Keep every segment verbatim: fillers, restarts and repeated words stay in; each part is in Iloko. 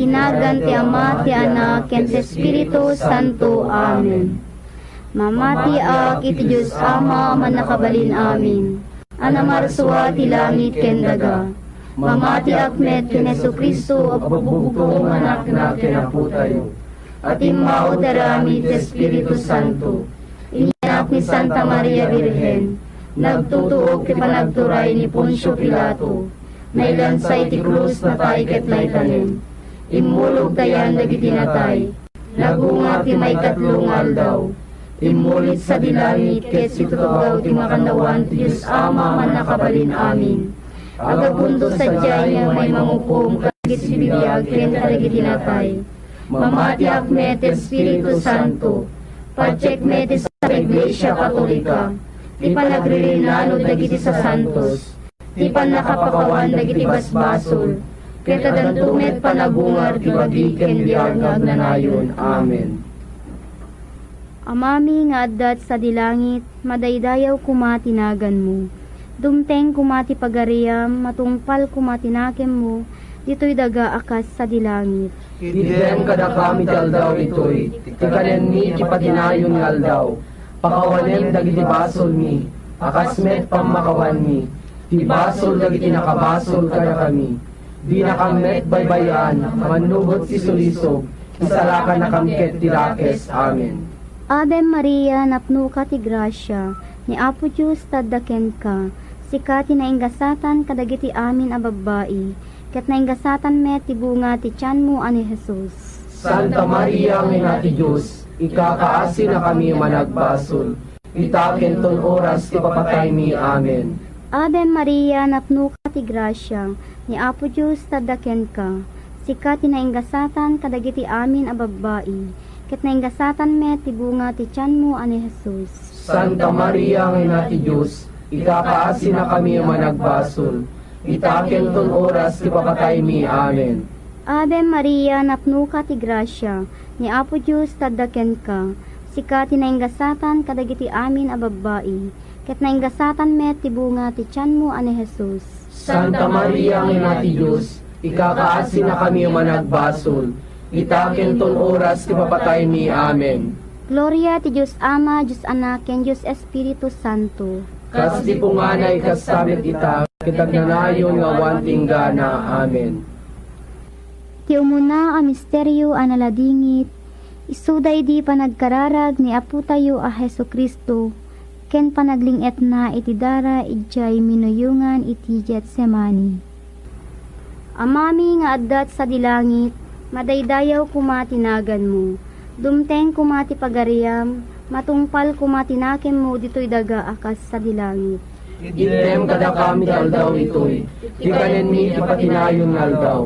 Nagan ti Ama, ti Anak, ken ti Espiritu Santo. Amen. Mamatiak iti Dios Ama a Mannakabalin Amin, a namarsua ti langit ken daga. Mamatiak met ken Jesu-Cristo a bugbugtong nga Anakna ken Apotayo, a timmao ti aramid ti Espiritu Santo. Innak ni Santa Maria Birhen, nagtutuok ti panagturay ni Poncio Pilato, nailansa iti krus, natay ket naitanem. Immulog ti ayan dagiti natay, nagungar ti maikatlo nga aldaw. Immulit sadi langit ket situtugaw ti makannawan ti Dios Ama a Mannakabalin Amin. Agabunto sadiay nga umay mangukom kadagiti bibiag ken kadagiti natay. Mamatiak met ti Espiritu Santo. Patiek met ti Santa Iglesia Katolika, ti panagririnano dagiti sasantos, ti pannakapakawan dagiti basbasol, ket addanto met panagungar ti bagi ken biag nga agnanayon. Amen. Amami nga adda sadi langit, madaydayaw koma ti naganmo. Dumteng koma ti pagariam, matungpal koma ti nakemmo, ditoy daga a kas sadi langit. Itdem kadakami ti aldaw itoy, ti kanenmi ti patinayon nga aldaw. Pakawanem dagiti basolmi, a kas met pammakawanmi ti basol dagiti nakabasol kadakami. Dinakam met baybay-an a mannubot ti sulisog, isalakannakam ket ti dakes. Amen. Ave Maria, napnoka ti grasia, ni Apo Dios tadda kenka. Sika ti nainggasatan kadagiti amin a babbai, ket nainggasatan met ti bunga ti tianmo a ni Jesus. Santa Maria nga Ina ti Dios, ikakaasinakami a managbasol, ita ken ton oras ti papataymi. Amen. Ave Maria, napnoka ti grasia, ni Apo Dios tadda kenka. Sika ti nainggasatan kadagiti amin a babbai, ket nainggasatan met ti bunga ti tianmo a ni Jesus. Santa Maria nga Ina ti Dios, ikakaasinakami a managbasol, ita ken ton oras ti papataymi. Amen. Ave Maria, napnoka ti grasia, ni Apo Dios tadda kenka. Sika ti nainggasatan kadagiti amin a babbai, ket nainggasatan met ti bunga ti tianmo a ni Jesus. Santa Maria nga Ina ti Dios, ikakaasinakami a managbasol, ita ken ton oras ti papataymi. Amen. Gloria ti Dios Ama, Dios Anak, ken Dios Espiritu Santo. Kas di punganay, kasta met ita, ket agnanayon nga awan ti inggana. Amen. Ti umuna a misterio a naladingit, isuda idi panagkararag ni Apotayo a Jesu-Cristo ken panagling-etna iti dara idiay minuyongan iti Getsemani. Amami nga adda sadi langit, madaydayaw koma ti naganmo. Dumteng koma ti pagariam, matungpal koma ti nakemmo ditoy daga a kas sadi langit. Itdem kadakami ti aldaw itoy, ti kanenmi ti patinayon nga aldaw.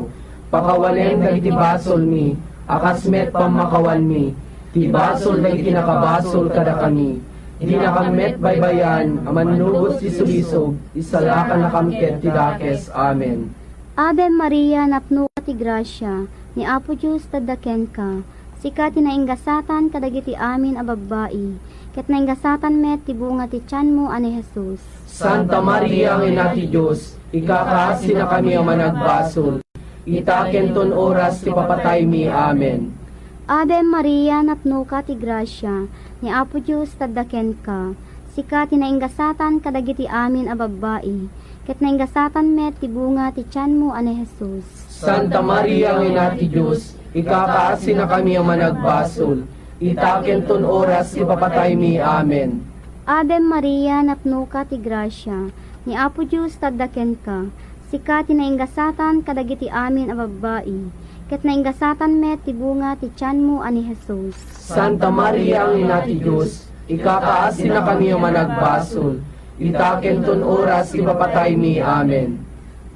Pakawanem dagiti basolmi, a kas met pammakawanmi ti basol dagiti nakabasol kadakami. Dinakam met baybay-an a mannubot ti sulisog, isalakannakam ket ti dakes. Amen. Ave Maria, napnoka ti grasia, ni Apo Dios tadda kenka. Sika ti nainggasatan kadagiti amin a babbai, ket nainggasatan met ti bunga ti tianmo a ni Jesus. Santa Maria nga Ina ti Dios, ikakaasinakami a managbasol, ita ken ton oras ti papataymi. Amen. Ave Maria, napnoka ti grasia, ni Apo Dios tadda kenka. Sika ti nainggasatan kadagiti amin a babbai, ket nainggasatan met ti bunga ti tianmo a ni Jesus. Santa Maria nga Ina ti Dios, ikakaasinakami a managbasol, ita ken ton oras ti papataymi. Amen. Ave Maria, napnoka ti grasia, ni Apo Dios tadda kenka. Sika ti nainggasatan kadagiti amin a babbai, ket nainggasatan met ti bunga ti tianmo a ni Jesus. Santa Maria nga Ina ti Dios, ikakaasinakami a managbasol, ita ken ton oras ti papataymi. Amen.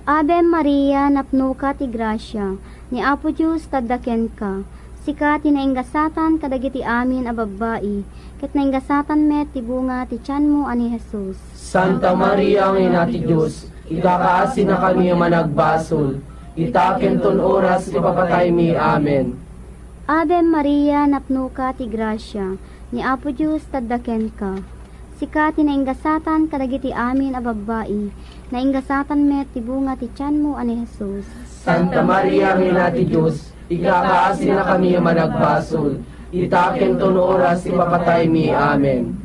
Ave Maria, napnoka ti grasia, ni Apo Dios tadda kenka. Sika ti nainggasatan kadagiti amin a babbai, ket nainggasatan met ti bunga ti tianmo a ni Jesus. Santa Maria nga Ina ti Dios, ikakaasinakami a managbasol, ita ken ton oras ti papataymi. Amen. Ave Maria, napnoka ti grasia, ni Apo Dios tadda kenka. Sika ti nainggasatan kadagiti amin a babbai, nainggasatan met ti bunga ti tianmo a ni Jesus. Santa Maria nga Ina ti Dios, Ikakaasinakami a managbasol, ita ken ton oras ti papataymi. Amen.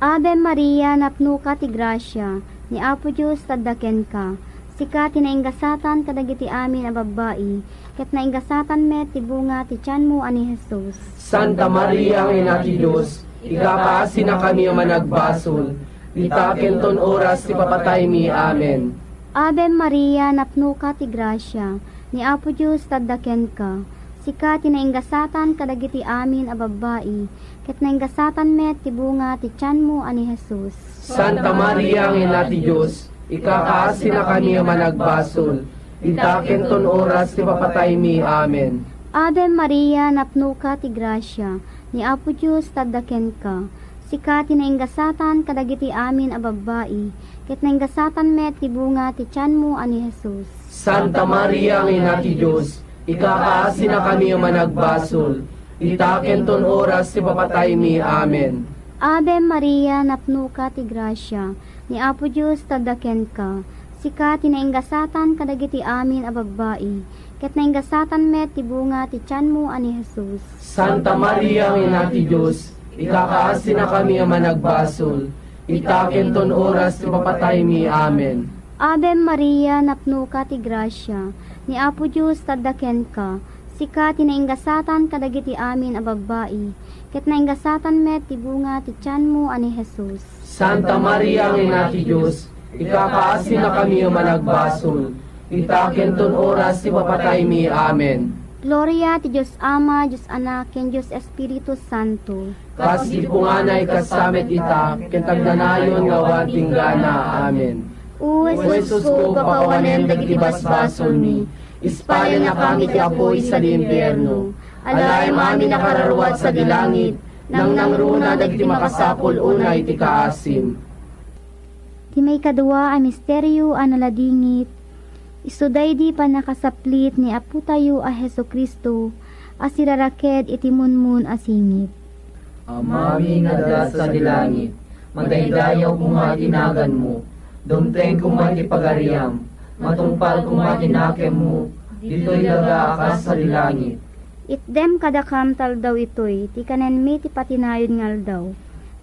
Ave Maria, napnoka ti grasia, ni Apo Dios tadda kenka. Sika ti nainggasatan kadagiti amin a babbai, ket nainggasatan met ti bunga ti tianmo a ni Jesus. Santa Maria nga Ina ti Dios, ikakaasinakami a managbasol, ita ken ton oras ti papataymi. Amen. Ave Maria, napnoka ti grasia, ni Apo Dios tadda kenka. Sika ti nainggasatan kadagiti amin a babbai, ket nainggasatan met ti bunga ti tianmo a ni Jesus. Santa Maria nga Ina ti Dios, ikakaasinakami a managbasol, ita ken ton oras ti papataymi. Amen. Ave Maria, napnoka ti grasia, ni Apo Dios tadda kenka. Sika ti nainggasatan kadagiti amin a babbai, ket nainggasatan met ti bunga ti tianmo a ni Jesus. Santa Maria nga Ina ti Dios, ikakaasinakami a managbasol, ita ken ton oras ti papataymi. Amen. Ave Maria, napnoka ti grasia, ni Apo Dios tadda kenka. Sika ti nainggasatan kadagiti amin a babbai, ket nainggasatan met ti bunga ti tianmo a ni Jesus. Santa Maria nga Ina ti Dios, ikakaasinakami a managbasol, ita ken ton oras ti papataymi. Amen. Ave Maria, napnoka ti grasia, ni Apo Dios tadda kenka. Sika ti nainggasatan kadagiti amin a babbai, ket nainggasatan met ti bunga ti tianmo a ni Jesus. Santa Maria nga Ina ti Dios, ikakaasinakami a managbasol, ita ken ton oras ti papataymi. Amen. Gloria ti Dios Ama, Dios Anak, ken Dios Espiritu Santo. Kas di punganay, kasta met ita, ket agnanayon nga awan tinggana. Amen. O Jesusko, pakawanem dagiti basbasolmi, ispalennakami ti apuy sadi impierno. Alaem amin a kararua sadi langit, nangnangruna dagiti makasapul unay ti kaasim. Ti maikadua a misterio a naladingit, isu daydi pannakasaplit ni Apotayo a Jesu-Cristo a siraraked iti munmun a singit. Amami nga adda sadi langit, madaydayaw koma ti naganmo, dumteng koma ti pagariam, matungpal koma ti nakemmo, ditoy daga a kas sadi langit. Itdem kadakam ta aldaw itoy ti kanenmi ti patinayon nga aldaw.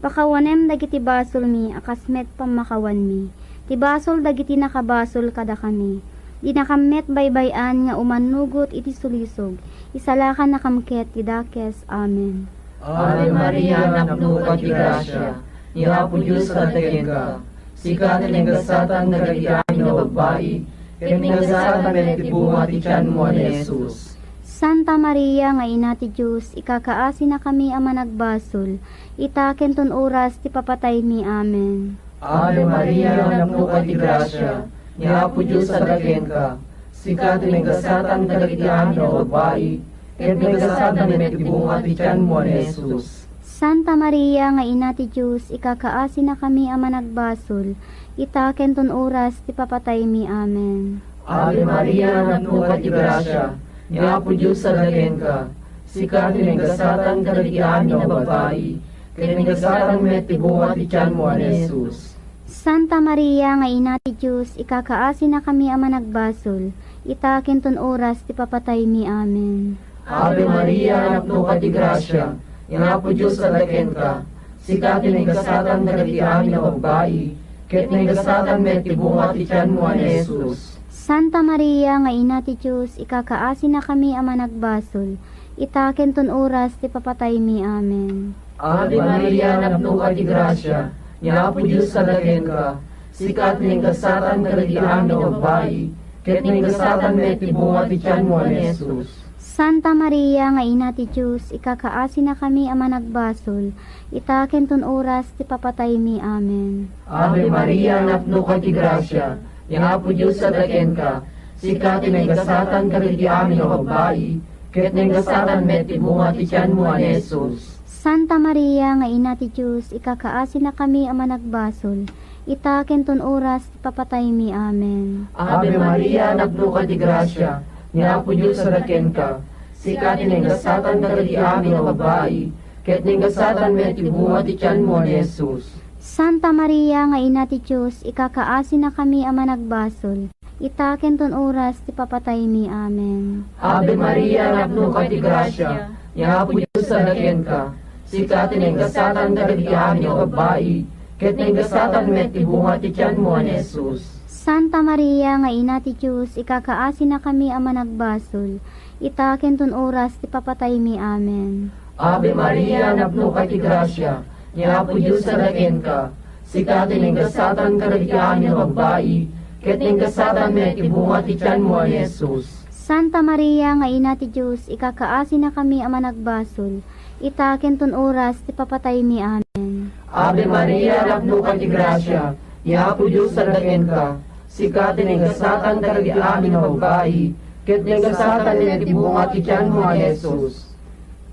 Pakawanem dagiti basolmi a kas met pammakawanmi ti basol dagiti nakabasol kadakami. Dinakam met baybay-an nga umannugot iti sulisog, isalakannakam ket ti dakes. Amen. Ave Maria, napnoka ti grasia, ni Apo Dios adda kenka. Sika ti nagasatan dagiti amin a babbai, ket nagasatan met ti bunga ti tianmo a ni Jesus. Santa Maria nga Ina ti Dios, ikakaasinakami a managbasol, ita ken ton oras ti papataymi. Amen. Ave Maria, napnoka ti grasia, ni Apo Dios adda kenka. Sika ti nagasatan kadagiti amin a babbai, ket nagasatan met ti bunga ti tianmo a ni Jesus. Santa Maria nga Ina ti Dios, ikakaasinakami a managbasol, ita ken ton oras ti papataymi. Amen. Ave Maria, napnoka ti grasia, ni Apo Dios adda kenka. Sika ti nagasatan kadagiti amin a babbai, ket nagasatan met ti bunga ti tianmo a ni Jesus. Santa Maria nga Ina ti Dios, ikakaasinakami a managbasol, ita ken ton oras ti papataymi. Amen. Ave Maria, napnoka ti grasia, ni Apo Dios adda kenka. Sika ti nagasatan kadagiti amin a babbai, ket nagasatan met ti bunga ti tianmo a ni Jesus. Santa Maria nga Ina ti Dios, ikakaasinakami a managbasol, ita ken ton oras ti papataymi. Amen. Ave Maria, napnoka ti grasia, ni Apo Dios adda kenka. Sika ti nagasatan kadagiti amin a babbai, ket nagasatan met ti bunga ti tianmo a ni Jesus. Santa Maria nga Ina ti Dios, ikakaasinakami a managbasol, ita ken ton oras ti papataymi. Amen. Ave Maria, napnoka ti grasia, ni Apo Dios adda kenka. Sika ti nagasatan kadagiti amin a babbai, ket nagasatan met ti bunga ti tianmo a ni Jesus. Santa Maria nga Ina ti Dios, ikakaasinakami a managbasol, ita ken ton oras ti papataymi. Amen. Ave Maria, napnoka ti grasia, ni Apo Dios adda kenka. Sika ti nagasatan kadagiti amin a babbai, ket nagasatan met ti bunga ti tianmo a ni Jesus. Santa Maria nga Ina ti Dios, ikakaasinakami a managbasol, ita ken ton oras ti papataymi. Amen. Ave Maria, napnoka ti grasia, ni Apo Dios adda kenka. Sika ti naingasatan kadagiti amin a babbai, ket naingasatan met ti bunga ti tianmo a ni Jesus. Santa Maria nga Ina ti Dios, ikakaasinakami a managbasol, ita ken ton oras ti papataymi. Amen. Ave Maria, napnoka ti grasia, ni Apo Dios adda kenka. Sika ti naingasatan kadagiti amin a babbai, ket naingasatan met ti bunga ti tianmo a ni Jesus. Santa Maria nga Ina ti Dios, ikakaasinakami a managbasol, ita ken ton oras ti papataymi. Amen. Ave Maria, napnoka ti grasia, ni Apo Dios adda kenka. Sika ti naingasatan kadagiti amin a babbai, ket naingasatan met ti bunga ti tianmo a ni Jesus.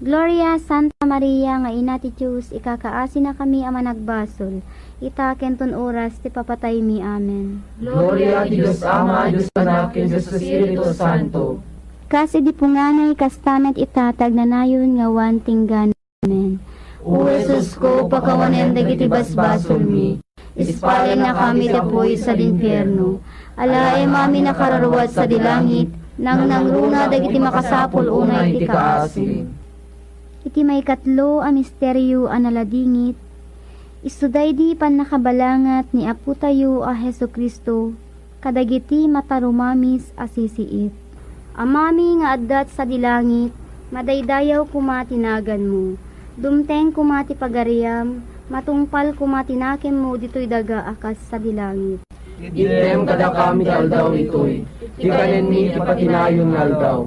Gloria, Santa Maria nga Ina ti Dios, ikakaasinakami a managbasol, ita ken ton oras ti papataymi. Amen. Gloria ti Dios Ama, Dios Anak, ken Dios Espiritu Santo. Kas idi punganay, kasta met ita ti agnanayon nga awan tinggana. Amen. O Jesusko, pakawanem dagiti basbasolmi, ispalennakami ti apuy sadi infierno. Alaem amin a kararua sadi langit, nangnangruna dagiti makasapul unay ti kaasi. Iti maikatlo a misterio a naladingit, isu daydi pannakabalangat ni Apotayo a Jesu-Cristo kadagiti matarumamis a sisiit. Amami nga adda sadi langit, madaydayaw koma ti naganmo. Dumteng koma ti pagariam, matungpal koma ti nakemmo ditoy daga a kas sadi langit. Itdem kadakami ti aldaw itoy, ti kanenmi ti patinayon nga aldaw.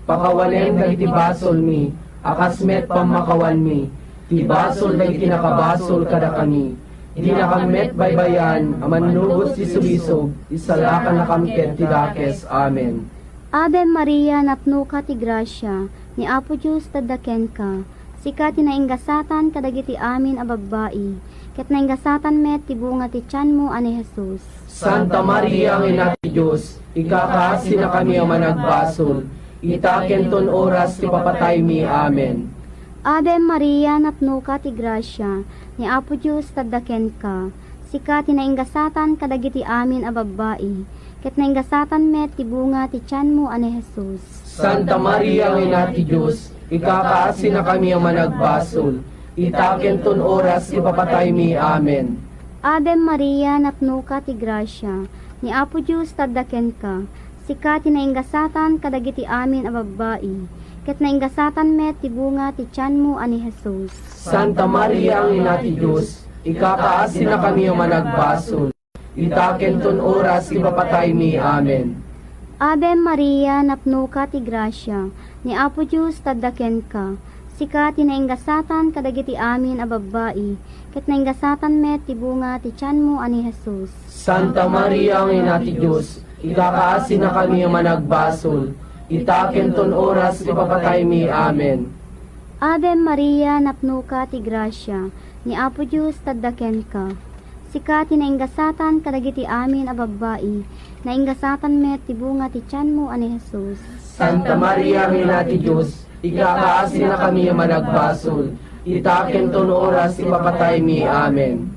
Pakawanem dagiti basolmi, a kas met pammakawanmi ti basol dagiti nakabasol kadakami. Dinakam met baybay-an a mannubos ti sulisog, isalakannakam ket ti dakes. Amen. Ave Maria, napnoka ti grasia, ni Apo Dios adda kenka. Sika ti naingasatan kadagiti amin a babbai, ket naingasatan met ti bunga ti tianmo a ni Jesus. Santa Maria nga Ina ti Dios, ikakaasinakami a managbasol, ita ken ton oras ti papataymi. Amen. Ave Maria, napnoka ti grasia, ni Apo Dios adda kenka. Sika ti naingasatan kadagiti amin a babbai, ket naingasatan met ti bunga ti tianmo a ni Jesus. Santa Maria nga Ina ti Dios, ikakaasinakami a managbasol, ita ken ton oras ti papataymi. Amen. Ave Maria, napnoka ti grasia, ni Apo Dios adda kenka. Sika ti naingasatan kadagiti amin a babbai, ket naingasatan met ti bunga ti tianmo a ni Jesus. Santa Maria nga Ina ti Dios, ikakaasinakami a managbasol, ita ken ton oras ti papataymi. Amen. Ave Maria, napnoka ti grasia, ni Apo Dios adda kenka. Sika ti naingasatan kadagiti amin a babbai, ket naingasatan met ti bunga ti tianmo a ni Jesus. Santa Maria nga Ina ti Dios, ikakaasinakami a managbasol, ita ken ton oras ti papataymi. Amen. Ave Maria, napnoka ti grasia, ni Apo Dios adda kenka. Sika ti naingasatan kadagiti amin a babbai, naingasatan met ti bunga ti tianmo a ni Jesus. Santa Maria nga Ina ti Dios, ikakaasinakami a managbasol, ita ken ton oras ti papataymi. Amen.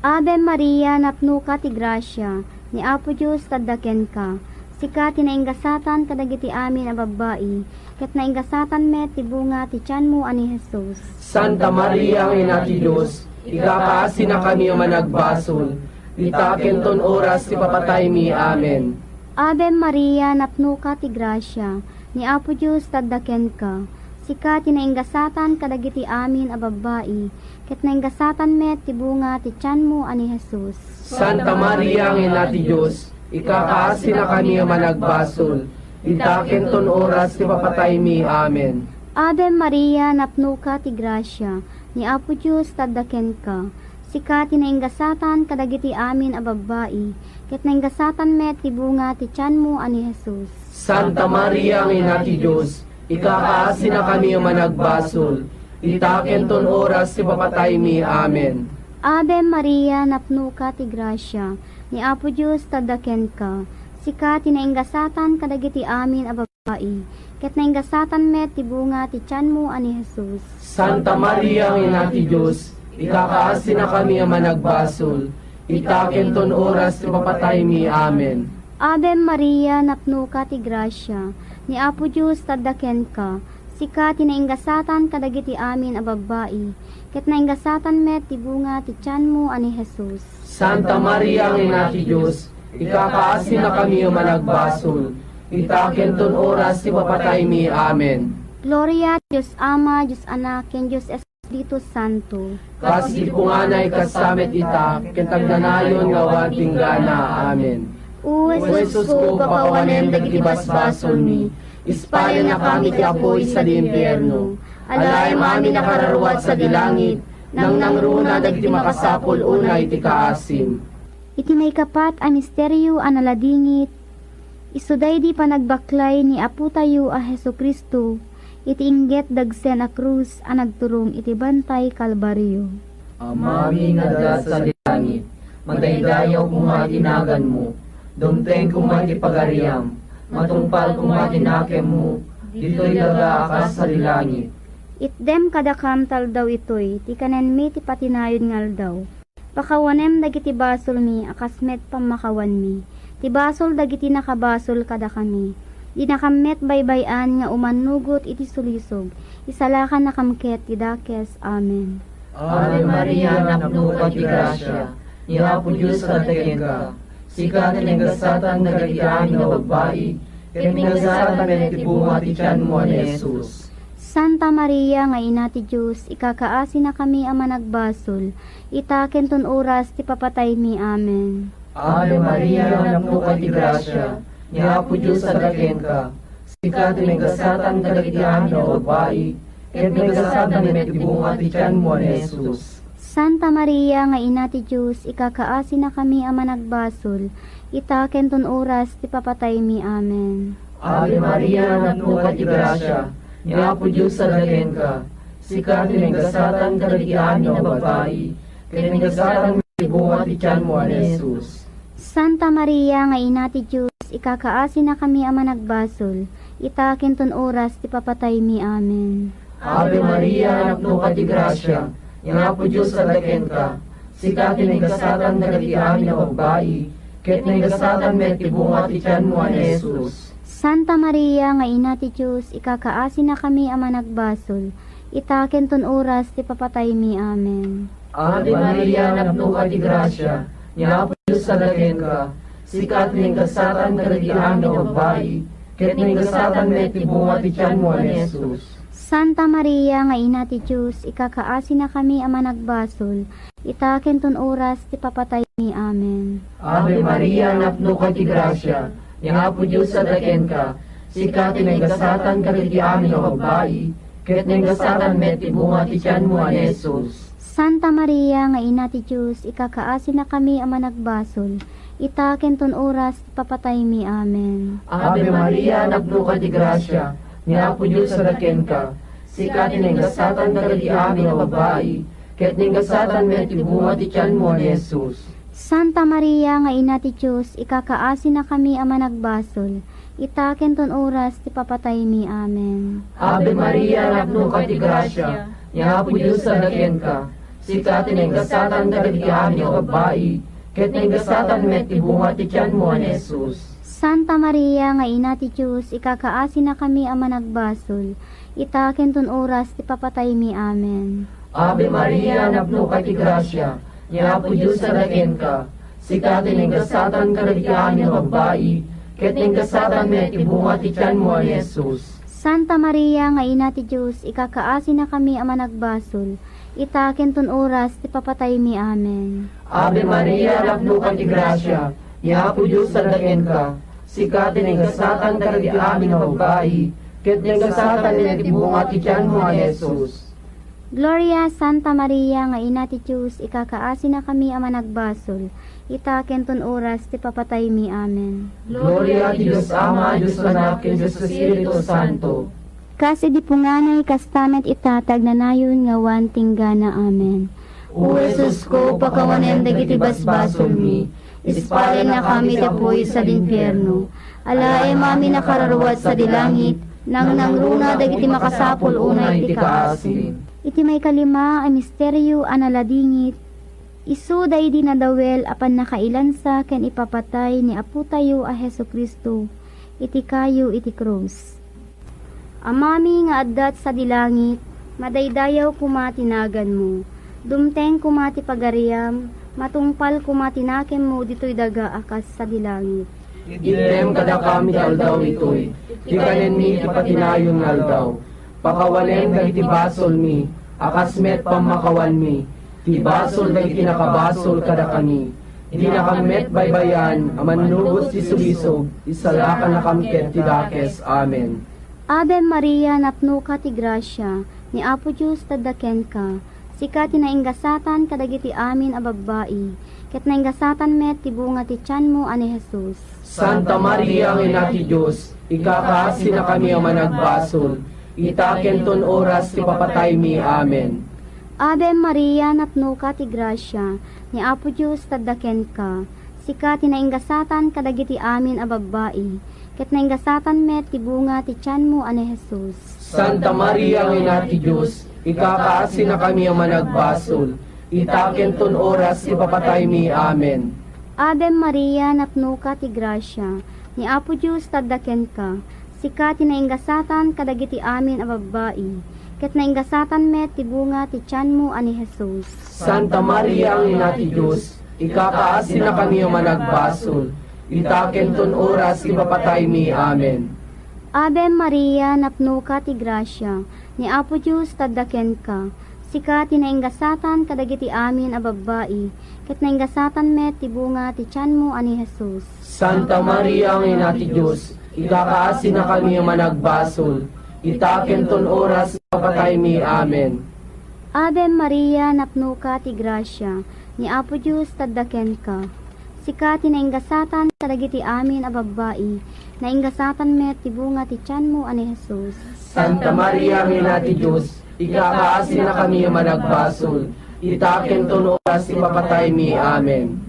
Ave Maria, napnoka ti grasia, ni Apo Dios adda kenka. Sika ti naingasatan kadagiti amin a babbai, ket naingasatan met ti bunga ti tianmo a ni Jesus. Santa Maria nga Ina ti Dios, ikakaasinakami a managbasol, ita ken ton oras ti papataymi. Amen. Ave Maria, napnoka ti grasia, ni Apo Dios adda kenka. Sika ti naingasatan kadagiti amin a babbai, ket naingasatan met ti bunga ti tianmo a ni Jesus. Santa Maria nga Ina ti Dios, ikakaasinakami a managbasol, ita ken ton oras ti papataymi. Amen. Ave Maria, napnoka ti grasia, ni Apo Dios adda kenka. Sika ti naingasatan kadagiti amin a babbai, ket naingasatan met ti bunga ti tianmo a ni Jesus. Santa Maria nga Ina ti Dios, ikakaasinakami a managbasol, ita ken ton oras ti papataymi. Amen. Ave Maria, napnoka ti grasia, ni Apo Dios adda kenka. Sika ti naingasatan kadagiti amin a babbai, ket naingasatan met ti bunga ti tianmo a ni Jesus. Santa Maria nga Ina ti Dios, ikakaasinakami a managbasol, ita ken ton oras ti papataymi. Amen. Ave Maria, napnoka ti grasia, ni Apo Dios adda kenka. Sika ti nainggasatan kadagiti amin a babbai, ket nainggasatan met ti bunga ti tianmo a ni Jesus. Santa Maria nga Ina ti Dios, ikakaasinakami a managbasol, ita ken ton oras ti papataymi. Amen. Gloria ti Dios Ama, Dios Anak, ken Dios Espiritu Santo. Kas idi punganay, kasta met ita, ken agnanayon nga awan pinggana. Amen. O Jesusko, pakawanem dagiti basbasolmi, ispalennakami ti apuy sadi impierno. Alaem amin a kararua sadi langit, nangnangruna dagiti makasapul unay ti kaasim. Iti maikapat a misterio a naladingit, isu daydi panagbaklay ni Apotayo a Jesu-Cristo iti inggep dagsen a krus a nagturong iti Bantay Kalbario. Amami nga adda sadi langit, madaydayaw koma ti naganmo, dumteng koma ti pagariam, matungpal koma ti nakemmo, ditoy daga a kas sadi langit. Itdem kadakam ti aldaw itoy ti kanenmi ti patinayon nga aldaw. Pakawanem dagiti basolmi a kas met pammakawanmi ti basol dagiti nakabasol kadakami. Dinakam met baybay-an nga umannugot iti sulisog, isalakannakam ket ti dakes. Amen. Ave Maria, napnoka ti grasia, ni Apo Dios adda kenka. Sika ti nainggasatan kadagiti amin a babbai, ket nainggasatan met ti bunga ti tianmo a ni Jesus. Santa Maria nga Ina ti Dios, ikakaasinakami a managbasol, ita ken ton oras ti papataymi. Amen. Ave Maria, napnoka ti grasia, ni Apo Dios adda kenka. Sika ti nainggasatan kadagiti amin a babbai, ket nainggasatan met ti bunga ti tianmo a ni Jesus. Santa Maria nga Ina ti Dios, ikakaasinakami a managbasol, ita ken ton oras ti papataymi. Amen. Ave Maria, napnoka ti grasia, ni Apo Dios adda kenka. Sika ti nainggasatan kadagiti amin a babbai, ket nainggasatan ti bunga ti tianmo a ni Jesus. Santa Maria nga Ina ti Dios, ikakaasinakami a managbasol, ita ken ton oras ti papataymi. Amen. Ave Maria, napnoka ti grasia, ni Apo Dios adda kenka. Sika ti nainggasatan kadagiti amin a babbai, ket nainggasatan met ti bunga ti tianmo a ni Jesus. Santa Maria nga Ina ti Dios, ikakaasinakami a managbasol, ita ken ton oras ti papataymi. Amen. Ave Maria, napnoka ti grasia, ni Apo Dios adda kenka. Sika ti nainggasatan kadagiti amin a babbai, ket nainggasatan met ti bunga ti tianmo a ni Jesus. Santa Maria nga Ina ti Dios, ikakaasinakami a managbasol, ita ken ton oras ti papataymi. Amen. Ave Maria, napnoka ti grasia, ni Apo Dios adda kenka. Sika ti nainggasatan kadagiti amin a babbai, ket nainggasatan met ti bunga ti tianmo a ni Jesus. Santa Maria nga Ina ti Dios, ikakaasinakami a managbasol, ita ken ton oras ti papataymi. Amen. Ave Maria, napnoka ti grasia, ni Apo Dios adda kenka. Sika ti nainggasatan kadagiti amin a babbai, ket nainggasatan met ti bunga ti tianmo a ni Jesus. Santa Maria nga Ina ti Dios, ikakaasinakami a managbasol, ita ken ton oras ti papataymi. Amen. Ave Maria, napnoka ti grasia, ni Apo Dios adda kenka. Sika ti nainggasatan kadagiti amin a babbai, ket nainggasatan met ti bunga ti tianmo a ni Jesus. Santa Maria nga Ina ti Dios, ikakaasinakami a managbasol, ita ken ton oras ti papataymi. Amen. Ave Maria, napnoka ti grasia, ni Apo Dios adda kenka. Sika ti nainggasatan kadagiti amin a babbai, ket nainggasatan met ti bunga ti tianmo a ni Jesus. Santa Maria nga Ina ti Dios, ikakaasinakami a managbasol, ita ken ton oras ti papataymi. Amen. Ave Maria, napnoka ti grasia, ni Apo Dios adda kenka. Sika ti nainggasatan kadagiti amin a babbai, ket nainggasatan met ti bunga ti tianmo a ni Jesus. Gloria, Santa Maria nga Ina ti Dios, ikakaasinakami a managbasol, ita ken ton oras ti papataymi. Amen. Gloria ti Dios Ama, Dios Anak, ken Dios Espiritu Santo. Kas idi punganay, kasta met ita ti agnanayon nga awan tinggana. Amen. O Jesusko, pakawanem dagiti basbasolmi, ispalennakami ti apuy sadi impierno. Alaem amin a kararua sadi langit, nangnangruna dagiti makasapul unay ti kaasim. Iti maikalima a misterio a naladingit, Isu daydi nadawel a pannakailansa ken ipapatay ni Apotayo a Jesu-Cristo iti kayo iti krus. Amami nga adda sadi langit, madaydayaw koma ti naganmo. Dumteng koma ti pagariam, matungpal koma ti nakemmo ditoy daga a kas sadi langit. Itdem kadakam ti aldaw itoy, ti kanenmi ti patinayon nga aldaw. Pakawanem dagiti basolmi, a kas met pammakawanmi, ti basol dagiti nakabasol kadakami. Dinakam met baybay-an a mannubos ti sulisog, isalakanakam ket ti dakes. Amen. Ave Maria, napnoka ti grasia, ni Apo Dios tadda kenka. Sika ti nainggasatan kadagiti amin a babbai, ket nainggasatan met ti bunga ti tianmo a ni Jesus. Santa Maria nga Ina ti Dios, ikakaasinakami a managbasol, ita ken ton oras ti papataymi. Amen. Ave Maria, napnoka ti grasia, ni Apo Dios tadda kenka. Sika ti nainggasatan kadagiti amin a babbai, ket nainggasatan met ti bunga ti tianmo a ni Jesus. Santa Maria nga Ina ti Dios, ikakaasinakami a managbasol, ita ken ton oras ti papataymi. Amen. Ave Maria, napnoka ti grasia, ni Apo Dios tadda kenka. Sika ti nainggasatan kadagiti amin a babbai, ket nainggasatan met ti bunga ti tianmo a ni Jesus. Santa Maria nga Ina ti Dios, ikakaasinakami a managbasol, ita ken ton oras ti papataymi. Amen. Ave Maria, napnoka ti grasia, ni Apo Dios tadda kenka. Sika ti nainggasatan kadagiti amin a babbai, ket nainggasatan met ti bunga ti tianmo a ni Jesus. Santa Maria nga Ina ti Dios, ikakaasinakami a managbasol, ita ken ton oras ti papataymi. Amen. Ave Maria, napnoka ti grasia, ni Apo Dios tadda kenka. Sika ti nainggasatan kadagiti amin a babbai, nainggasatan met ti bunga ti tianmo a ni Jesus. Santa Maria nga Ina ti Dios, ikakaasinakami a managbasol, ita ken ton oras ti papataymi. Amen.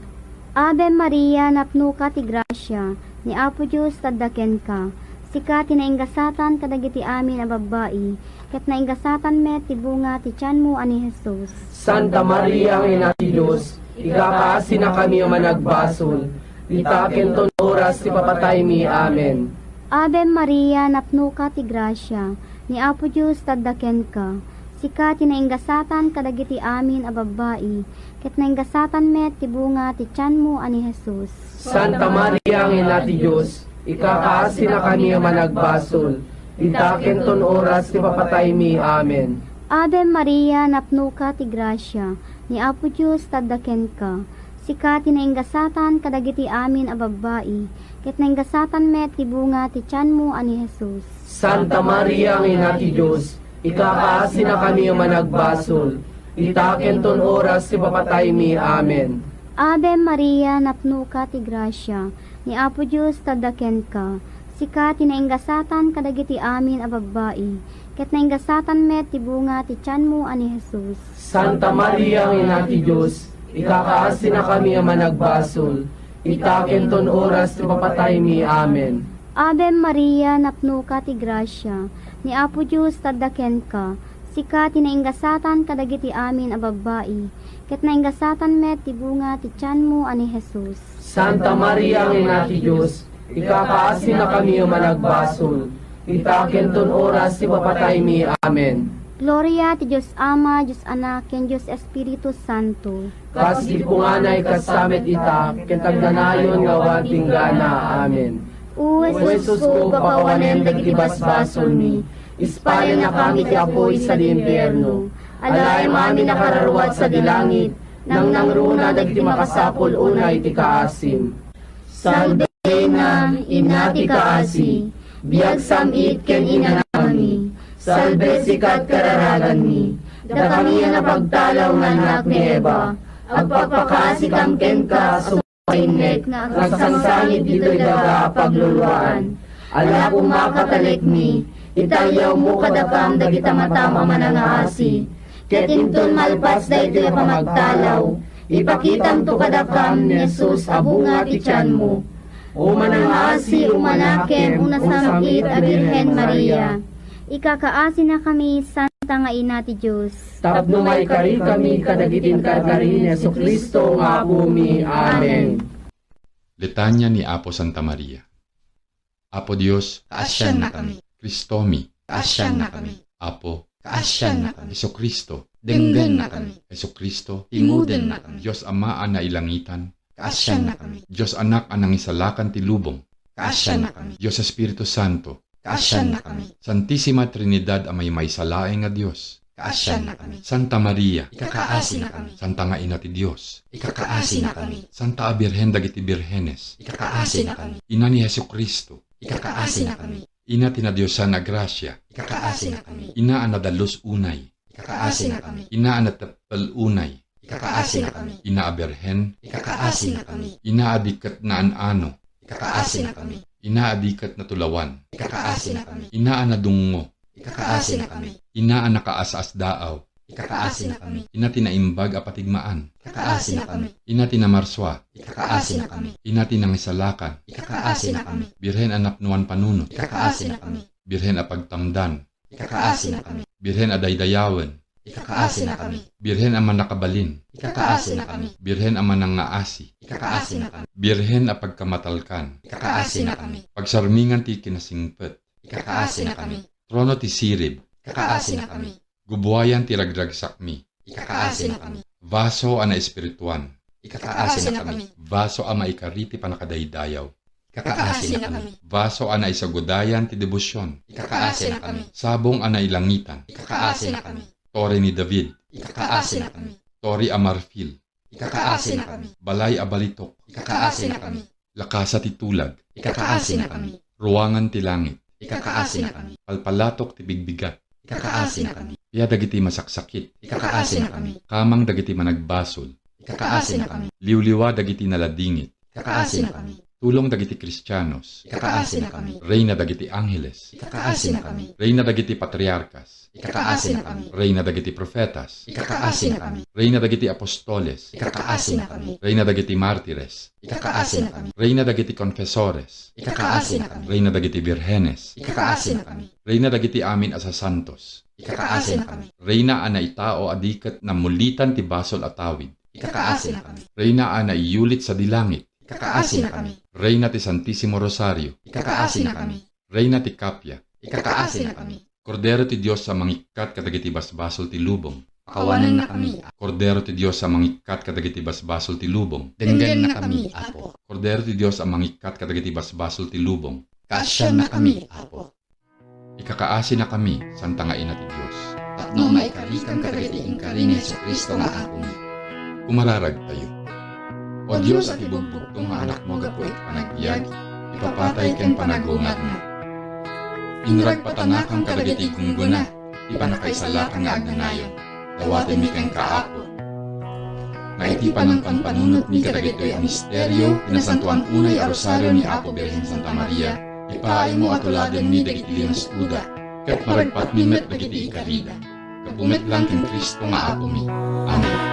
Ave Maria, napnoka ti grasia, ni Apo Dios tadda kenka. Sika ti nainggasatan kadagiti amin a babbai, ket nainggasatan met ti bunga ti tianmo a ni Jesus. Santa Maria nga Ina ti Dios, ikakaasinakami a managbasol, ita ken ton oras ti papataymi. Amen. Ave Maria, napnoka ti grasia, ni Apo Dios tadda kenka. Sika ti nainggasatan kadagiti amin a babbai, ket nainggasatan met ti bunga ti tianmo a ni Jesus. Santa Maria nga Ina ti Dios, ikakaasinakami a managbasol, ita ken ton oras ti papataymi. Amen. Ave Maria, napnoka ti grasia, ni Apo Dios tadda kenka. Sika ti nainggasatan kadagiti amin a babbai, ket nainggasatan met ti bunga ti tianmo a ni Jesus. Santa Maria nga Ina ti Dios, ikakaasinakami a managbasol, ita ken ton oras ti papataymi. Amen. Ave Maria, napnoka ti grasia, ni Apo Dios tadda kenka. Sika ti nainggasatan kadagiti amin a babbai, ket nainggasatan met ti bunga ti tianmo a ni Jesus. Santa Maria nga Ina ti Dios, ikakaasinakami a managbasol, ita ken ton oras ti papataymi. Amen. Ave Maria, napnoka ti grasia, ni Apo Dios tadda kenka. Sika ti nainggasatan kadagiti amin a babbai, ket nainggasatan met ti bunga ti tianmo a ni Jesus. Santa Maria nga Ina ti Dios, ikakaasinakami a managbasol, ita ken ton oras ti papataymi. Amen. Gloria ti Dios Ama, Dios Anak, ken Dios Espiritu Santo. Kas di punganay, kasta met ita, ket agnanayon nga awan tinggana. Amen. O Jesusko, pakawanem dagiti basbasolmi, ispalianakami ti apuy sadi impierno. Alaem amin a kararua sadi langit, nangnangruna dagiti makasapul unay ti kaasim. Salve Reina, Ina ti kaasi, biag sam-it ken inanami. Salve sikat kararaganmi, dakami a napagtalaw nga annak ni Eva. Agpakpakaasikam kenka, sumainnek nga agsangsangit ditoy daga a pagluluaan. Ala koma, katalekmi, itayawmo kadakam dagita matam a manangaasi. Ket inton malpas daytoy a pamagtalaw, ipakitamto kadakam ni Jesus a bunga ti tianmo. O manangaasi, umanakem, o nasam-it a Birhen Maria. Ikakaasinakami, San- Santa nga Ina ti Dios. Tapno maikarikami kadagiti inkarkari ni Jesu-Cristo nga Apomi. Amen. Litania ni Apo Santa Maria. Apo Dios, kaasiannakami. Cristomi, kaasiannakami. Apo, kaasiannakami. Jesu-Cristo, denggennakami. Jesu-Cristo, timudennakami. Dios Ama a nailangitan, kaasiannakami. Dios Anak a nangisalakan ti lubong, kaasiannakami. Dios Espiritu Santo, kaasiannakami. Santisima Trinidad a maymaysa laeng nga Dios, kaasiannakami. Santa Maria, ikakaasinakami. Santa nga Ina ti Dios, ikakaasinakami. Santa a Birhen dagiti birhenes, ikakaasinakami. Ina ni Jesu-Cristo, ikakaasinakami. Ina ti nadiosan a grasia, ikakaasinakami. Ina a nadalus unay, ikakaasinakami. Ina a nateppel unay, ikakaasinakami. Ina a Birhen, ikakaasinakami. Ina a di ket naan-ano, ikakaasinakami. Ina a di ket natulawan, ikakaasinakami. Ina a nadungngo, ikakaasinakami. Ina a nakaas-asdaaw, ikakaasinakami. Ina ti naimbag a patigmaan, ikakaasinakami. Ina ti namarsua, ikakaasinakami. Ina ti nangisalakan, ikakaasinakami. Birhen a napnuan panunot, ikakaasinakami. Birhen a pagtamdan, ikakaasinakami. Birhen a daydayawen, ikakaasinakami. Birhen a mannakabalin, ikakaasinakami. Birhen a manangngaasi, ikakaasinakami. Birhen a pagkamatalkan, ikakaasinakami. Pagsarmingan ti kinasingpet, ikakaasinakami. Trono ti sirib, ikakaasinakami. Gubuayan ti ragragsakmi, ikakaasinakami. Vaso a naespirituan, ikakaasinakami. Vaso a maikari ti pannakadaydayaw, ikakaasinakami. Vaso a naisagudayan ti debosion, ikakaasinakami. Sabong a nailangitan, ikakaasinakami. Torre ni David, ikakaasinakami. Torre a marfil, ikakaasinakami. Balay a balitok, ikakaasinakami. Lakasa ti tulag, ikakaasinakami. Ruangan ti langit, ikakaasinakami. Palpalatok ti bigbigat, ikakaasinakami. Pia dagiti masaksakit, ikakaasinakami. Kamang dagiti managbasol, ikakaasinakami. Liwliwa dagiti naladingit, ikakaasinakami. Tulong dagiti Kristianos, ikakaasinakami. Reyna dagiti angheles, ikakaasinakami. Reyna dagiti patriarkas, ikakaasinakami. Reyna dagiti profetas, ikakaasinakami. Reyna dagiti apostoles, ikakaasinakami. Reyna dagiti martires, ikakaasinakami. Reyna dagiti konfesores, ikakaasinakami. Reyna dagiti birhenes, ikakaasinakami. Reyna dagiti amin a sasantos, ikakaasinakami. Reyna a naitao a di ket nammulitan ti basol a tawid, ikakaasinakami. Reyna a naiyulit sadi langit, ikakaasinakami. Reyna ti Santisimo Rosario, ikakaasinakami. Reyna ti Kapia, ikakaasinakami. Kordero ti Dios a mangikkat kadagiti basbasol ti lubong, pakawanennakami. Kordero ti Dios a mangikkat kadagiti basbasol ti lubong, denggennakami, Apo. Kordero ti Dios a mangikkat kadagiti basbasol ti lubong, kaasiannakami, Apo. Ikakaasinakami, Santa nga Ina ti Dios, tapno maikarikam kadagiti inkari ni Jesu-Cristo nga Apomi. Kumararagtayo. O Dios a ti bugbugtong nga Anakmo gapu iti panagbiag, ipapatay ken panagungarna. Inragpatanakam kadagiti gunggona ti pannakaisalakan nga agnanayon. Dawatenmi kenka, Apo. Nga iti panangpanpanunotmi kadagitoy a misterio ti nasantoan unay a rosario ni Apo Birhen Santa Maria, ipaaymo a tuladenmi dagiti linustuda, ket maragpatmi met dagiti ikarida. Gapu met lang ken Cristo nga Apomi. Amen.